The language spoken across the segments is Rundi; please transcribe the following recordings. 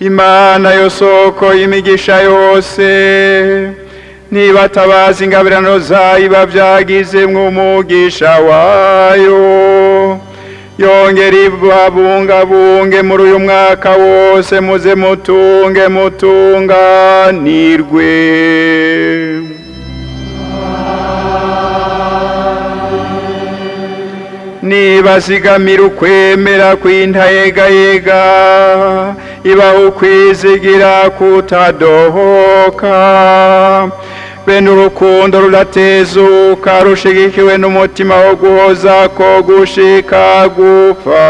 Imana yo soko y'imigisha yose nibatabaza ingabirano zayo ibavyagizemwo umugisha wayo, yongera ibabungabunge muri uyu mwaka wose, muze mutunge mutunganirwe. Nibazigamira ukwemera kw'intayegayega, ibaha ukwizigira kutadohoka, bene urukundo rudatezuka rushigikiwe n'umutima wo guhoza ko gushika gupfa.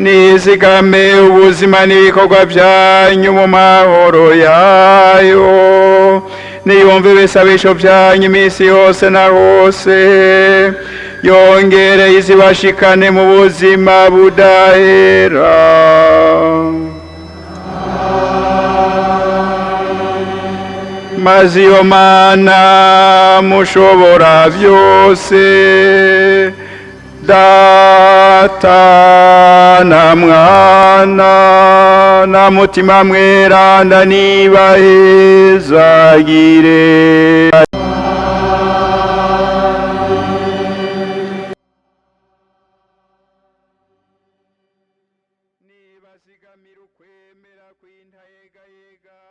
Nizigame ubuzima n'ibikorwa byanyu mu mahoro yayo, niyumve ibisabisho byanyu iminsi yose na hose, yongere izibashikane mu buzima budahera. Maze iyo Mana mushobora byose, Data na Mwana na Mutima Mweranda, nibahezagire.